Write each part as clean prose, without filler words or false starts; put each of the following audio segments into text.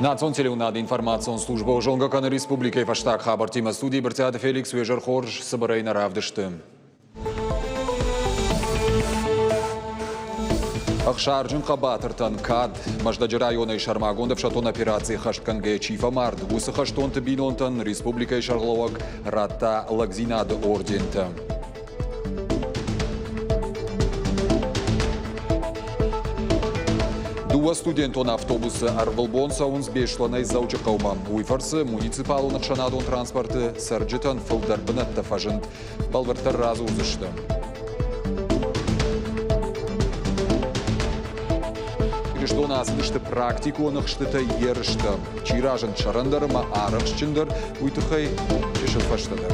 Национ телеуынады информацион службӕ зонгӕ кӕны республикӕйы фӕстаг хабӕрттимӕ. Студийы Брытъиаты Феликс уе зӕр хорз цыбырӕй нӕ равдысты. Ӕхсарджын хъӕбатыртӕн кад. Мӕздӕджы районӕй сӕрмагонд ӕфсӕддон операцийы хӕстгӕнгӕйӕ чи фӕмард, уыцы хӕстонты бинонтӕн республикӕйы сӕргълӕууӕг радта лӕгдзинады ордентӕ. Дыууӕ студентон автобусы ӕрвылбон цӕуынц Беслӕнӕй Дзӕуджыхъӕумӕ. Уый фӕрцы муниципалон ӕхсӕнадон транспорты цӕрджытӕн фылдӕр бынӕттӕ фӕзынд. Бӕлвырддӕр радзурдзысты. Ирыстоны ацыдысты практикон ӕхстытӕ ерыстӕ. Чи разынд сӕрӕндӕр ӕмӕ арӕхстджындӕр, уый тыххӕй чысыл фӕстӕдӕр.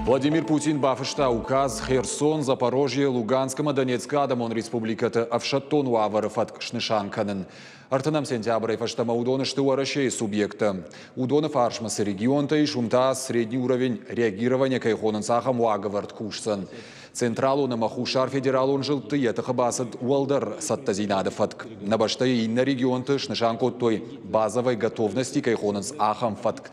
Владимир Путин бафыста указ Херсон, Запорожье, Луганск ӕмӕ Донецкы адӕмон республикӕты ӕфсӕддон уавӕры фӕтк снысан кӕнын. Ӕртынӕм сентябрӕй фӕстӕмӕ уыдон сты Уӕрӕсейы субъекттӕ. Уыдоны фарсмӕ цы регионтӕ ис, уым та средний уровень реагирования кӕй хонынц, ахӕм уагӕвӕрд кусдзӕн. Централон ӕмӕ Хуссар федералон зылдты йӕ тыхы бацыд уӕлдӕр цӕттӕдзинады фӕтк. Нӕ бӕстӕйы иннӕ регионты снысан кодтой базовой готовности кӕй хонынц, ахӕм фӕтк.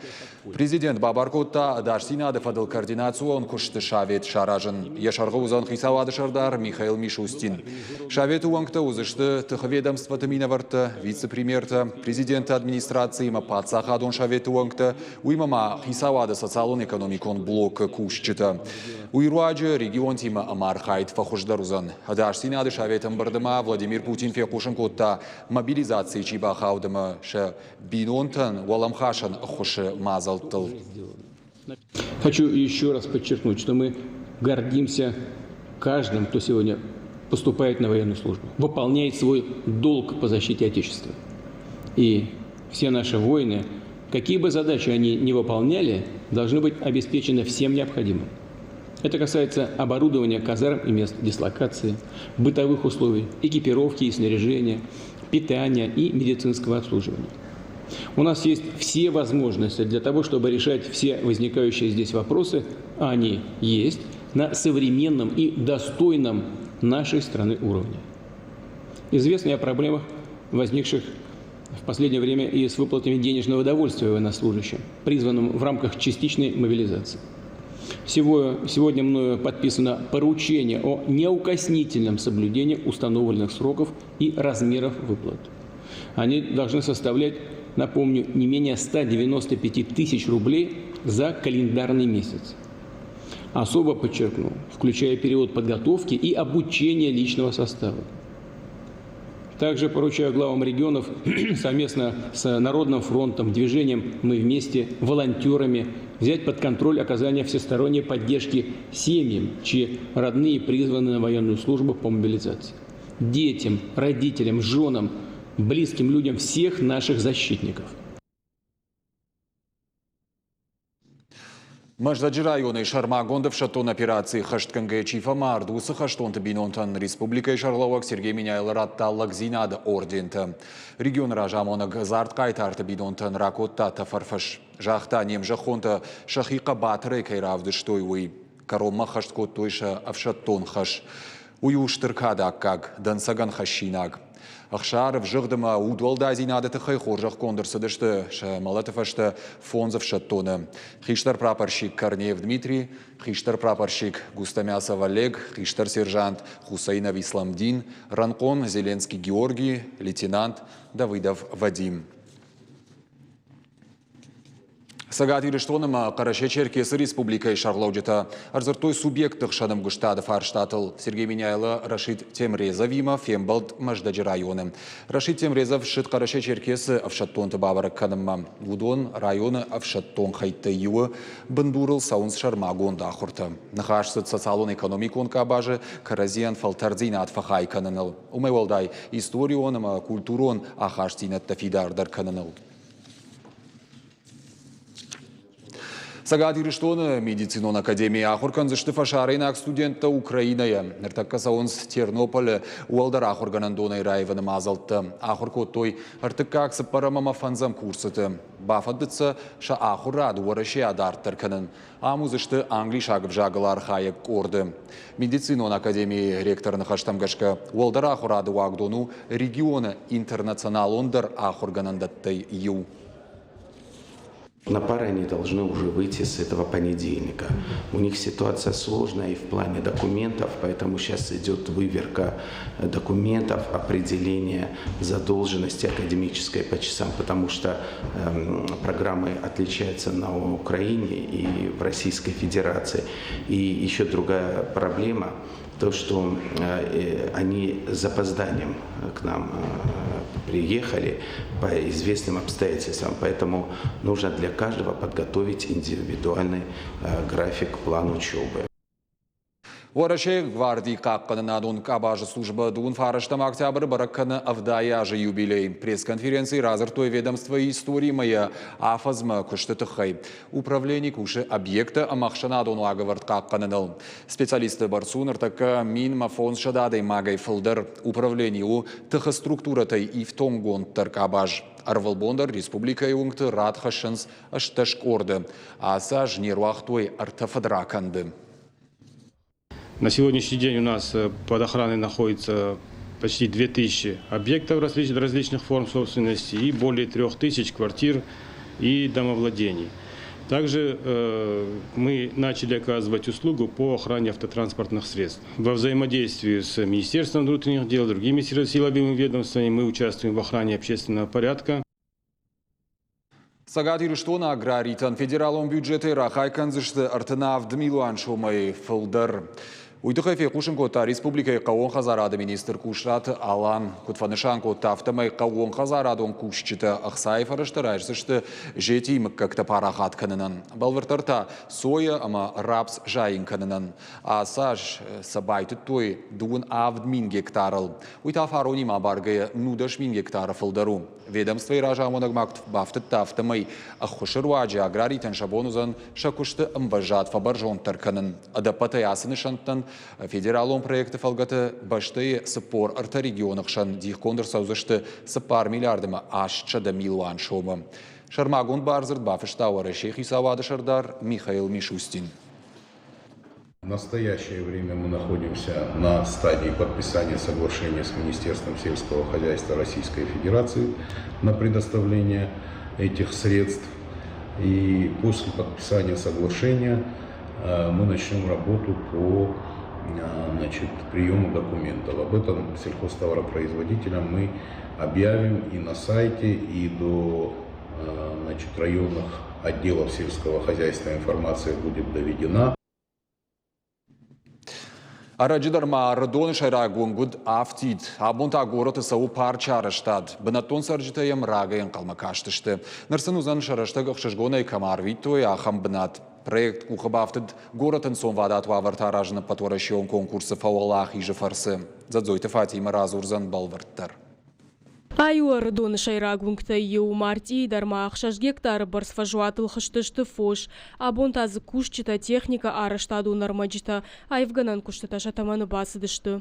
Президент бабар кодта ӕдасдзинады фӕдыл координацион куысты совет саразын. Йӕ сӕргъы уыдзӕн хицауады сӕрдар Михаил Мишустин. Советы уӕнгтӕ уыдзысты тыхы ведомствоты минӕвӕрттӕ, вице-премьертӕ, президенты администрацийы ӕмӕ паддзахадон советы уӕнгтӕ, уыимӕ ма хицауады социалон-экономикон блокы кусджытӕ. Уый руаджы регионтимӕ ӕмархайд фӕхуыздӕр уыдзӕн. Ӕдасдзинады советы ӕмбырды ма Владимир Путин фехъусын кодта, мобилизацийы чи бахауд ӕмӕ сӕ бинонтӕн уӕлӕмхасӕн ӕххуысы мадзӕлттыл. Хочу еще раз подчеркнуть, что мы гордимся каждым, кто сегодня поступает на военную службу, выполняет свой долг по защите Отечества. И все наши воины, какие бы задачи они ни выполняли, должны быть обеспечены всем необходимым. Это касается оборудования казарм и мест дислокации, бытовых условий, экипировки и снаряжения, питания и медицинского обслуживания. У нас есть все возможности для того, чтобы решать все возникающие здесь вопросы, а они есть, на современном и достойном нашей страны уровне. Известно и о проблемах, возникших в последнее время и с выплатами денежного довольствия военнослужащим, призванным в рамках частичной мобилизации. Сегодня мною подписано поручение о неукоснительном соблюдении установленных сроков и размеров выплат. Они должны составлять, напомню, не менее 195 тысяч рублей за календарный месяц. Особо подчеркну, включая период подготовки и обучения личного состава. Также поручаю главам регионов совместно с Народным фронтом, движением «Мы вместе», волонтерами взять под контроль оказание всесторонней поддержки семьям, чьи родные призваны на военную службу по мобилизации. Детям, родителям, женам, близким людям всех наших защитников. Мӕздӕджы районӕй сӕрмагонд ӕфсӕддон операцийы хӕстгӕнгӕйӕ чи фӕмард, уыцы хӕстонты бинонтӕн республикӕйы сӕргълӕууӕг Сергей Меняйло радта лӕгдзинады ордентӕ. Регионы разамонӕг ӕдзард хъайтарты бинонтӕн ракодта тӕфӕрфӕс. Загъта, не мзӕххонтӕ сӕхи хъӕбатырӕй кӕй равдыстой, уый. Кӕронмӕ хӕст кодтой сӕ ӕфсӕддон хӕс. Уый у стыр кады аккаг, дӕнцӕгӕн хӕссинаг. Ӕхсар, ӕвзыгъд ӕмӕ удуӕлдайдзинады тыххӕй хорзӕхгонд ӕрцыдысты сӕ мӕлӕты фӕстӕ фондз ӕфсӕддоны. Хистӕр прапорщик Корнеев Дмитрий, хистӕр прапорщик Густомясов Олег, хистӕр сержант Хусаинов Исламдин, рӕнхъон Зеленский Георгий, лейтенант Давыдов Вадим. Цӕгат Ирыстон ӕмӕ Хъӕрӕсе-Черкесы республикӕйы сӕргълӕуджытӕ ӕрдзырдтой субъектты хсӕн ӕмгуыстады фарстатыл. Сергей Меняйло Рашид Темрезовимӕ фембӕлд Мӕздӕджы районы. Рашид Темрезов ссыд Хъӕрӕсе-Черкесы ӕфсӕддонты бабӕрӕг кӕнынмӕ. Уыдон районы ӕфсӕддон хӕйттӕй иуы бындурыл цӕуынц сӕрмагонд ахуыртӕ. Ныхас цыд социалон-экономикон къабазы кӕрӕдзийӕн фӕлтӕрддзинад фӕхай кӕныныл. Уымӕй уӕлдай, историон ӕмӕ культурон ахастдзинӕдтӕ фидардӕр кӕныныл. Цӕгат Ирыстоны медицинон академийы ахуыр кӕндзысты фӕсарӕйнаг студенттӕ Украинӕйӕ. Ныртӕккӕ цӕуынц Тернополы уӕлдӕр ахуыргӕнӕндонӕй раивыны мадзӕлттӕ. Ахуыр кодтой ӕртыккаг, цыппӕрӕм ӕмӕ фӕндзӕм курсыты. Бафӕндыд сӕ сӕ ахуырад Уӕрӕсейӕ дарддӕр кӕнын. Ам уыдзысты англисаг ӕвзагыл архайӕг къорды. Медицинон академийы ректоры ныхӕстӕм гӕсгӕ, уӕлдӕр ахуырады уагдон у регионы интернационалондӕр ахуыргӕнӕндӕттӕй иу. На пары они должны уже выйти с этого понедельника. У них ситуация сложная и в плане документов, поэтому сейчас идет выверка документов, определение задолженности академической по часам, потому что программы отличаются на Украине и в Российской Федерации. И еще другая проблема – то, что они с запозданием к нам приехали по известным обстоятельствам. Поэтому нужно для каждого подготовить индивидуальный график, план учебы. Уӕрӕсейы гвардийы хъахъхъӕнынадон къабазы службӕ дыууын фарӕстӕм октябры бӕрӕг кӕны 70 азы юбилей. Пресс-конференцийы радзырдтой ведомствойы историмӕ йӕ афӕдзмӕ куысты тыххӕй. Управлени кусы объекттӕ ӕмӕ ӕхсӕнадон уагӕвӕрд хъахъхъӕныныл. Специалистты бӕрц у ныртӕккӕ 1500 адӕймагӕй фылдӕр. Управлени у тыхы структурӕтӕй ифтонггонддӕр къабаз. Ӕрвылбон дӕр республикӕйы уынгты рад хӕссынц 18 къорды. Ацы аз не руагътой ӕртӕ фыдракӕнды. На сегодняшний день у нас под охраной находится почти 2000 объектов различных форм собственности и более 3000 квартир и домовладений. Также мы начали оказывать услугу по охране автотранспортных средств. Во взаимодействии с Министерством внутренних дел, другими силовыми ведомствами мы участвуем в охране общественного порядка. Цӕгат Ирыстоны аграритӕн федералон бюджетӕй рахай кӕндзысты 37 милуан сомӕй фылдӕр. Уый тыххӕй фехъусын кодта республикӕйы хъӕууон хӕдзарады министр Къусраты Алан. Куыд фӕнысан кодта, афтӕмӕй хъӕууон хӕдзарадон кусджытӕ ӕхцайы фӕрӕзтӕ райсдзысты зетийы мыггӕгтӕ парахат кӕнынӕн. Бӕлвырддӕр та сойӕ ӕмӕ рапс зайын кӕнынӕн. Ацы аз сӕ байтыдтой 27 мин гектарыл. Уый та фаронимӕ абаргӕйӕ 19 мин гектары фылдӕр у. Ведомствойы разамонӕг ма куыд бафтыдта, афтӕмӕй ӕххуысы руаджы аграритӕн сӕ бон уыдзӕн сӕ куысты ӕмвӕзад фӕбӕрзонддӕр кӕнын. Ӕдӕппӕтӕй ацы нысӕнттӕн федералон проекты фӕлгӕты бӕстӕйы 43 регионы хсӕн дихгонд ӕрцӕудзысты 4 миллиард ӕмӕ 800 милуан сомы. Сӕрмагонд бардзырд бафыста Уӕрӕсейы хицауады сӕрдар Михаил Мишустин. В настоящее время мы находимся на стадии подписания соглашения с Министерством сельского хозяйства Российской Федерации на предоставление этих средств. И после подписания соглашения мы начнем работу по значит, приему документов. Об этом сельхозтоваропроизводителям мы объявим и на сайте, и до значит, районных отделов сельского хозяйства информация будет доведена. Ӕрӕджы дӕр ма Ӕрыдоны сӕйраг уынг уыд афтид. Абон та горӕты цӕуы парчы арӕзтад. Бынӕттон цӕрджытӕ йӕм рагӕй ӕнхъӕлмӕ кастысты. Ныр сын уыдзӕн сӕ рӕстӕг ӕхсызгонӕй кӕм арвитой, ахӕм бынат. Проект къухы бафтыд горӕты ӕнцонвадат уавӕртӕ аразыны ӕппӕтуӕрӕсеон конкурсы фӕуӕлахизы фӕрцы. Дзӕдзойты Фатимӕ радзурдзӕн бӕлвырддӕр. Ай у Ӕрыдоны сӕйраг уынгтӕй иу. Мартъийы дӕр ма 6 гектары бӕрц фӕзуатыл хызтысты фос. Абон та дзы кусджытӕ, техникӕ, арӕзтадон ӕрмӕджытӕ, аивгӕнӕн куыстытӕ сӕ тӕмӕны бацыдысты.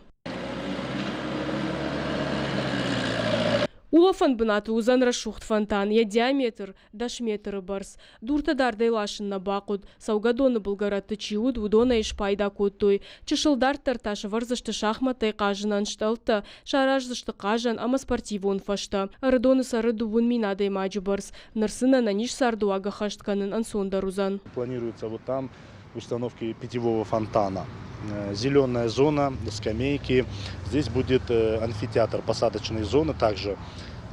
Улӕфӕн бынаты уыдзӕн рӕсугъд фонтан, йӕ диаметр 10 метры бӕрц. Дуртӕ дардӕй ласын нӕ бахъуыд. Цӕугӕдоны былгӕрӕтты чи уыд, уыдонӕй спайда кодтой. Чысыл дарддӕр та сӕвӕрдзысты шахмӕттӕй хъазынӕн стъӕлттӕ, сараздзысты хъазӕн ӕмӕ спортивон фӕзтӕ. Ӕрыдоны цӕры 2 мин адӕймаджы бӕрц. Ныр сын ӕнӕниз цардыуаг ӕххӕст кӕнын ӕнцондӕр уыдзӕн. Планируется вот там установки питьевого фонтана. Зеленая зона, скамейки. Здесь будет амфитеатр, посадочные зоны также.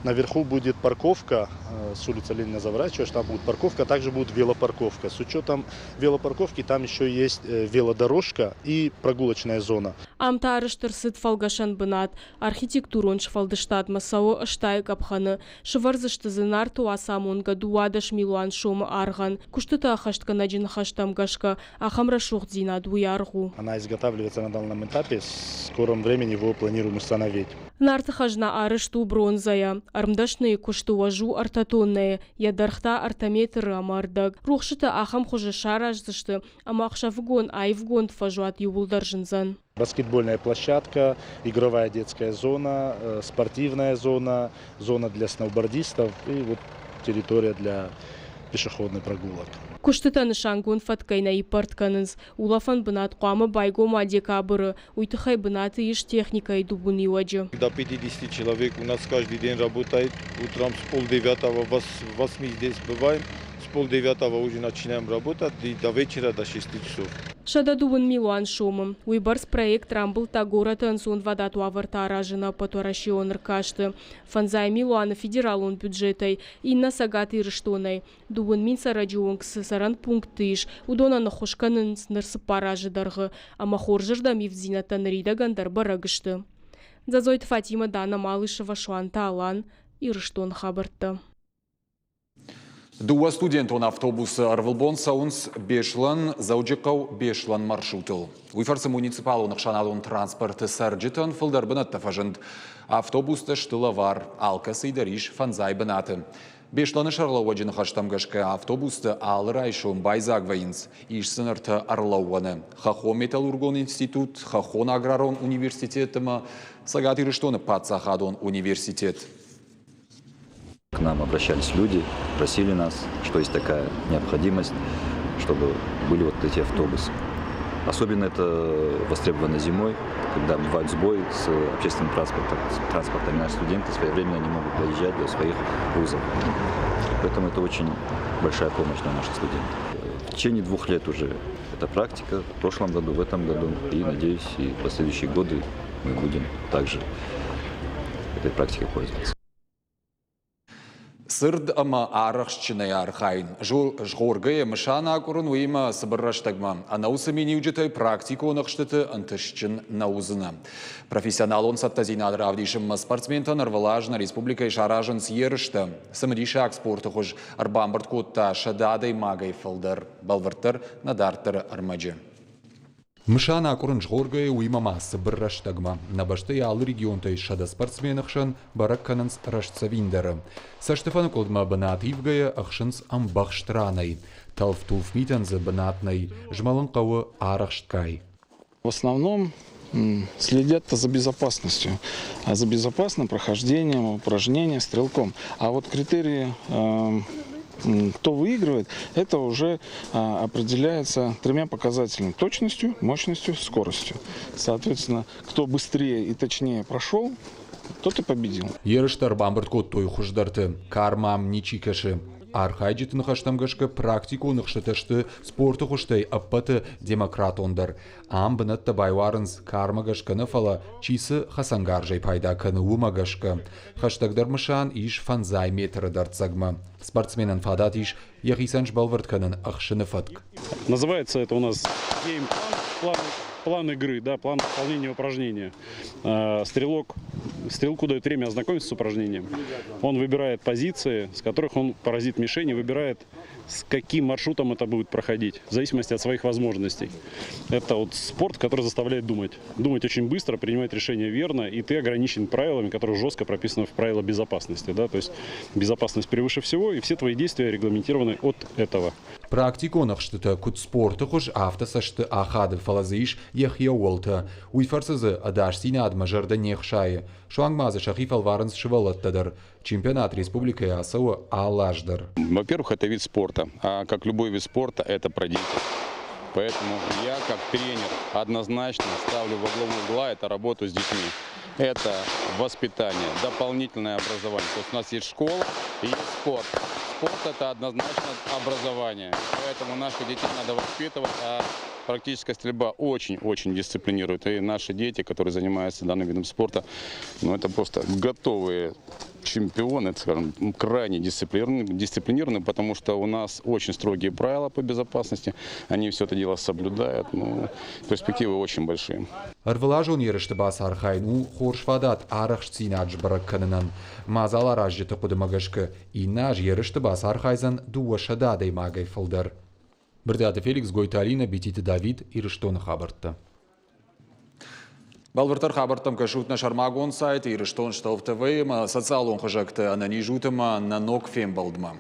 Наверху будет парковка, с улицы Ленина заворачиваешь, там будет парковка, также будет велопарковка. С учетом велопарковки там еще есть велодорожка и прогулочная зона. Ам та арӕзт ӕрцыд фӕлгӕсӕн бынат. Архитектурон сфӕлдыстадмӕ цӕуы 80 къӕпхӕны. Сӕвӕрдзысты дзы Нарты Уацамонгӕ 12 милуан сомы аргъӕн. Куыстыты ӕххӕстгӕнӕджы ныхӕстӕм гӕсгӕ, ахӕм рӕсугъддзинад уый аргъ у. Она изготавливается на данном этапе, в скором времени его планируем установить. Нарты хӕзна арӕзт у бронзӕйӕ. Ӕрмдӕсныйы куысты уӕз у ӕртӕ тоннӕйы, йӕ дӕргъ та ӕртӕ метры ӕмӕ ӕрдӕг. Рухсытӕ ахӕм хуызы сараздзысты, ӕмӕ ӕхсӕвыгон аивгонд фӕзуат иууылдӕр зындзӕн. Баскетбольная площадка, игровая детская зона, спортивная зона, зона для сноубордистов и вот территория для пешеходных прогулок. Куыстытӕ нысангонд фӕткӕй нӕ иппӕрд кӕнынц. Улӕфӕн бынат хъуамӕ байгом уа декабры. Уый тыххӕй бынаты ис техникӕйы дыууын иуӕджы. До 50 человек у нас каждый день работает. Утром с полдевятого в 8 здесь бываем. С полдевятого уже начинаем работать и до вечера до 6 часов. 130 милуан сомы. Уыйбӕрц проект рамбылдта горӕты ӕнцонвадат уавӕртӕ аразыны ӕппӕтуӕрӕсеон ӕркасты. Фӕндзай милуаны федералон бюджетӕй, иннӕ Цӕгат Ирыстонӕй. 2000 цӕрӕджы онг цы цӕрӕн пунктты ис, уыдонӕн ӕххуыс кӕнынц ныр цыппар азы дӕргъы, ӕмӕ хорзырдӕм ивддзинӕдтӕ ныридӕгӕн дӕр бӕрӕг сты. Дзӕдзойты Фатимӕ, Дана Малышева, Суанты Алан, Ирыстоны хабӕрттӕ. Дыууӕ студентон автобусы ӕрвылбон цӕуынц Беслӕн, Дзӕуджыхъӕу, Беслӕн маршрутыл. Уый фӕрцы муниципалон ӕхсӕнадон транспорты цӕрджытӕн фылдӕр бынӕттӕ фӕзынд. Автобустӕ сты лӕвар, алкӕцыйы дӕр ис фӕндзай бынаты. Беслӕны сӕргълӕууӕджы ныхӕстӕм гӕсгӕ автобустӕ алы райсом байдзаг вӕййынц. Ис сын ӕртӕ ӕрлӕууӕны: Хӕххон металлургон институт, Хӕххон аграрон университет ӕмӕ Цӕгат Ирыстоны паддзахадон университет. К нам обращались люди, просили нас, что есть такая необходимость, чтобы были вот эти автобусы. Особенно это востребовано зимой, когда бывают сбои с общественным транспортом. С транспортом наши студенты своевременно не могут доезжать до своих вузов. Поэтому это очень большая помощь для наших студентов. В течение 2 лет уже эта практика, в прошлом году, в этом году, и, надеюсь, и в последующие годы мы будем также этой практикой пользоваться. Цырд ӕмӕ арӕхстджынӕй архайын, згъоргӕйӕ мысан акъуырын, уыимӕ цыбыр рӕстӕгмӕ. Ӕнӕ уыцы миниуджытӕй практикон ӕхстыты ӕнтыстджын нӕ уыдзынӕ. Профессионалон цӕттӕдзинад равдисынмӕ спортсментӕн ӕрвылаз нӕ республикӕйы саразынц ерыстӕ. Цымыдисаг спорты хуыз ӕрбамбырд кодта 100 адӕймагӕй фылдӕр. Бӕлвырддӕр нӕ дарддӕры ӕрмӕджы. Мысан акъуырын згъоргӕйӕ, уыимӕ ма цыбыр рӕстӕгмӕ. Нӕ бӕстӕйы алы регионтӕй 100 спортсмены хсӕн бӕрӕг кӕнынц рӕстдзӕвиндӕры. Цӕстыфӕныкъуылдмӕ бынат ивгӕйӕ ӕхсынц ӕмбӕхст ранӕй. Тӕлф-тулф митӕн дзы бынат нӕй, змӕлын хъӕуы арӕхстгай. В основном следят за безопасностью, за безопасным прохождением упражнения стрелком. А вот критерии, кто выигрывает, это уже определяется тремя показателями: точностью, мощностью, скоростью. Соответственно, кто быстрее и точнее прошел, тот и победил. Ерыстӕ ӕрбамбырд кодтой хуыздӕрты. Кармӕ ничи кӕсы. Архайджыты ныхӕстӕм гӕсгӕ практикон ӕхстытӕ сты спорты хуызтӕй ӕппӕты демократондӕр. Ам бынӕттӕ байуарынц кармӕ гӕсгӕ нӕ, фӕлӕ чи цы хӕцӕнгарзӕй пайда кӕны, уымӕ гӕсгӕ. Хӕстӕгдӕр мысан ис фӕндзай метры дӕрддзӕгмӕ. Спортсменӕн фадат ис йӕхицӕн сбӕлвырд кӕнын ӕхсыны фӕтк. Называется это у нас геймплан, план игры, да, план выполнения упражнения. Стрелку дает время ознакомиться с упражнением. Он выбирает позиции, с которых он поразит мишень, и выбирает, с каким маршрутом это будет проходить, в зависимости от своих возможностей. Это вот спорт, который заставляет думать. Думать очень быстро, принимать решения верно, и ты ограничен правилами, которые жестко прописаны в правилах безопасности. Да? То есть безопасность превыше всего, и все твои действия регламентированы от этого. Практикон ӕхстытӕ куыд спорты хуыз, афтӕ цӕсты ахады, фӕлӕ дзы ис йӕхи ӕууӕлтӕ. Уый фӕрцы дзы ӕдасдзинадмӕ зӕрдӕ не хсайы. Суанг ма дзы сӕхи фӕлварынц сывӕллӕттӕ дӕр. Чемпионат республикӕйы ацӕуы алы аз дӕр. Во-первых, это вид спорта. А как любой вид спорта, это про детей. Поэтому я, как тренер, однозначно ставлю во главу угла это работу с детьми. Это воспитание, дополнительное образование. То есть у нас есть школа и есть спорт. Спорт – это однозначно образование. Поэтому наших детей надо воспитывать, а практическая стрельба очень-очень дисциплинирует. И наши дети, которые занимаются данным видом спорта, ну, это просто готовые чемпионы, скажем, крайне дисциплинированы, дисциплинированы, потому что у нас очень строгие правила по безопасности, они все это дело соблюдают, ну, перспективы очень большие. Ӕрвылазон ерысты бацархайын у хорз фадат арӕхстдзинад сбӕрӕг кӕнынӕн. Мадзаларазджыты хъуыдымӕ гӕсгӕ, иннӕ аз ерысты бацархайдзӕн 200 адӕймагӕй фылдӕр. Брытъиаты Феликс, Гойты Алинӕ, Бититы Давид, Ирыстоны хабӕрттӕ. Бӕлвырддӕр хабӕрттӕм кӕсут нӕ сӕрмагонд сайт Ирыстон Штелф ТВ ӕмӕ социалон хызӕгты ӕнӕниз ут ӕмӕ нӕ ног фембӕлдмӕ.